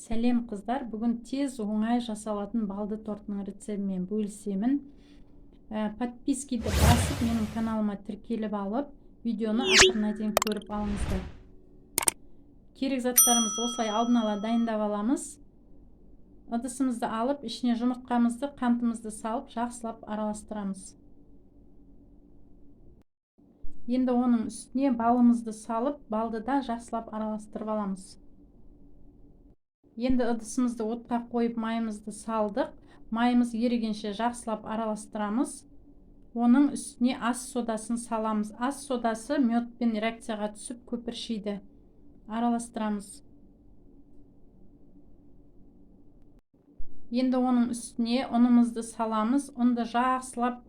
Сәлем, қыздар! Бүгін тез, оңай жасалатын балды тортының рецептімен бөлісемін. Подпискиді басып, менің каналыма тіркеліп алып, видеоны ақырына дейін көріп алыңыздар. Керек заттарымызды осылай алдын ала дайындап аламыз. Ыдысымызды алып, ішіне жұмыртқамызды, қантымызды салып, жақсылап араластырамыз. Енді оның үстіне балымызды салып, балды да жақсылап араластырып аламыз. Енді ыдысымызды отқа қойып, майымызды салдық. Майымыз ерігенше жақсылап араластырамыз. Оның үстіне ас содасын саламыз. Ас содасы медпен реакцияға түсіп, көпіршиді. Араластырамыз. Енді оның үстіне ұнымызды саламыз. Ұнды жақсылап,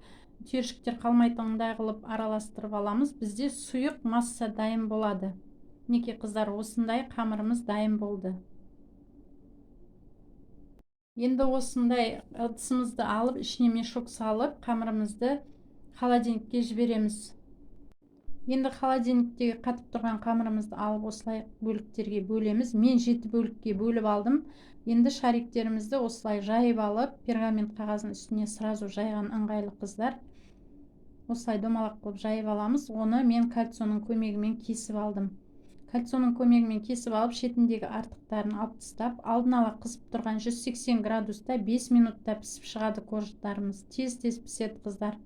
түйіршіктер қалмайтындай қылып араластырып аламыз. Бізде сұйық масса дайын болады. Мінекей, қыздар, осындай қамырымыз дайын болды. Енді осындай ыдысымызды алып, ішіне мешок салып, қамырымызды холодильникке жібереміз. Енді холодильниктегі қатып тұрған қамырымызды алып, осылай бөліктерге бөлеміз. Мен 7 бөлікке бөліп алдым. Енді шариктерімізді осылай жайып алып, пергамент қағаздың үстіне сразу жайған ыңғайлы, қыздар. Осылай домалақ қылып жайып аламыз. Оны мен кольцоның көмегімен кесіп алдым. Кольцоның көмегімен кесіп алып, шетіндегі артықтарын алып тастап, алдын ала қызып тұрған 180 градуста 5 минутта пісіп шығады коржиктарымыз. Тез-тез піседі, қыздар.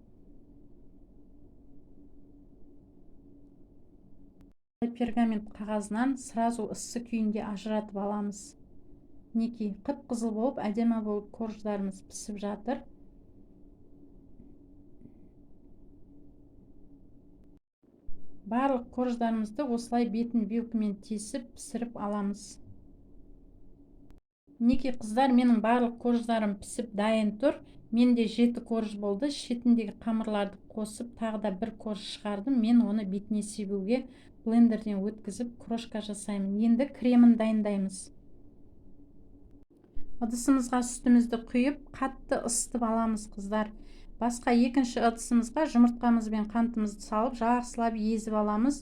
Пергамент қағазынан сразу ыссы күйінде ажыратып аламыз. Мінекей, қып-қызыл болып, әдемі болып корждарымыз пісіп жатыр. Барлық корждарымызды осылай бетін вилкамен тесіп, пісіріп аламыз. Мінекей, қыздар, менің барлық корждарым пісіп дайын тұр. Менде 7 корж болды. Шетіндегі қамырларды қосып, тағы да бір корж шығардым. Мен оны бетіне себуге блендерден өткізіп, крошка жасаймын. Енді кремін дайындаймыз. Ыдысымызға сүтімізді құйып, қатты ысытып аламыз, қыздар. Басқа екінші ыдысымызға жұмыртқамыз бен қантымызды салып, жақсылап езіп аламыз.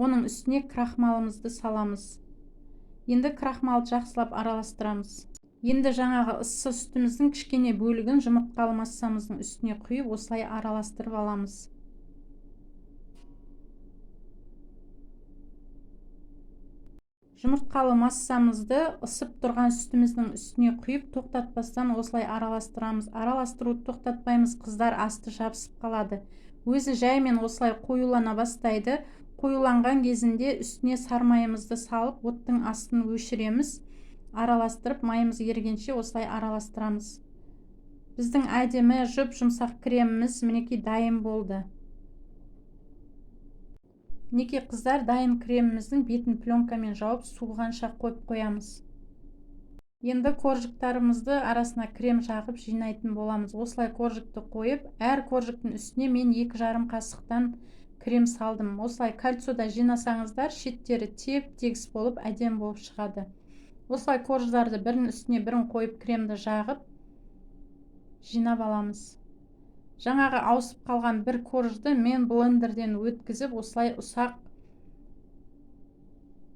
Оның үстіне крахмалымызды саламыз. Енді крахмалды жақсылап араластырамыз. Енді жаңағы ыссы сүтіміздің кішкене бөлігін жұмыртқалы массамыздың үстіне құйып, осылай араластырып аламыз. Жұмыртқалы массамызды ысып тұрған сүтіміздің үстіне құйып, тоқтатпастан осылай араластырамыз. Араластыруды тоқтатпаймыз, қыздар, асты жабысып қалады. Өзі жаймен осылай қоюлана бастайды. Қоюланған кезінде үстіне сармайымызды салып, оттың астын өшіреміз. Араластырып, майымыз ерігенше осылай араластырамыз. Біздің әдемі жұп-жұмсақ креміміз, мінекей, дайын болды. Мінекей, қыздар, дайын креміміздің бетін пленкамен жауып, суығанша қойып қоямыз. Енді коржиктарымызды арасына крем жағып, жинайтын боламыз. Осылай коржикті қойып, әр коржиктің үстіне мен 2,5 қасықтан крем салдым. Осылай кольцода жинасаңыздар, шеттері теп-тегіс болып, әдемі болып шығады. Осылай корждарды бірінің үстіне бірін қойып, кремді жағып, жинап аламыз. Жаңағы ауысып қалған бір коржды мен блендерден өткізіп, осылай ұсақ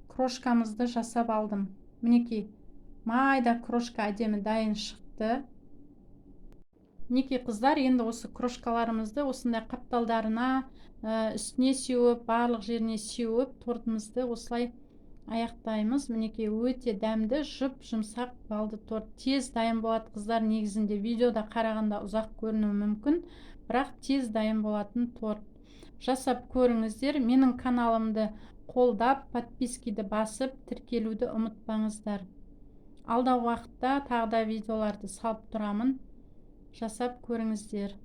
крошкамызды жасап алдым. Мінекей, майда крошка әдемі дайын шықты. Мінекей, қыздар, енді осы крошкаларымызды осындай қапталдарына, үстіне сеуіп, барлық жеріне сеуіп, тортымызды осылай аяқтаймыз. Мінекей, өте дәмді, жұп жұмсақ балды торт тез дайын болады, қыздар. Негізінде видеода қарағанда ұзақ көрінуі мүмкін, бірақ тез дайын болатын торт. Жасап көріңіздер. Менің каналымды қолдап, подпискиді басып, тіркелуді ұмытпаңыздар. Алдағы уақытта тағы да видеоларды салып тұрамын. Жасап көріңіздер.